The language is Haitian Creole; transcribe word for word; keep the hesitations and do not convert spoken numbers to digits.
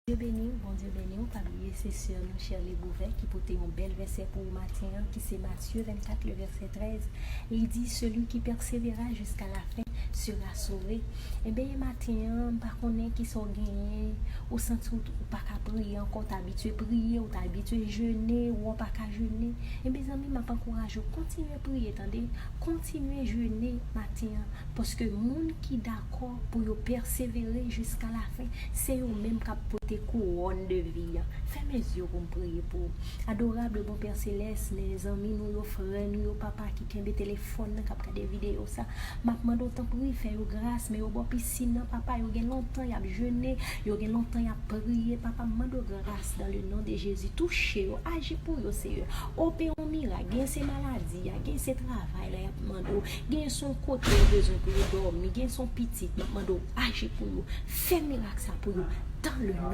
Bondye beni w, Bondye beni w. Pa bliye se sè nou Shirley Beauvais ki pote yon bèl vèsè pou ou maten an, ki se Matye vennkat, le vèsè trèz. Li di, celui qui persévérera jusqu'à la fin sera sauvé. Enben, maten an, m pa konnen ki sa w genyen, ou santi w, ou pa ka priye ankò, w t abitye priye, ou t abitye jene, ou an pa ka jene. Enben, zanmi, m ap ankouraje w, kontinye priye, tande, kontinye jene maten an, paske moun ki dakò pou yo pèsevere jiska lafen, se yo menm k ap pote kouwòn de vi an. Fèmen zye w pou m priye pou ou. Adorable bon Pè Selès, men zanmi nou yo, frè nou yo, papa ki kenbe telefòn nan, k ap gade videyo sa, m ap mande w tanpri, fè yo gras, men yo bò pisin nan, papa, yo gen lontan y ap jene, yo gen lontan y ap priye, papa, m mande w gras dans le nom de Jésus, touche yo, aji pou yo, Seyè. Opere yon mirak, gen se maladi a, gen se travay la y ap mande w, gen se yon kote yo bezwen pou yo dòmi, gen se yon pitit, m ap mande w aji pou yo, fè mirak sa pou yo, dans le nom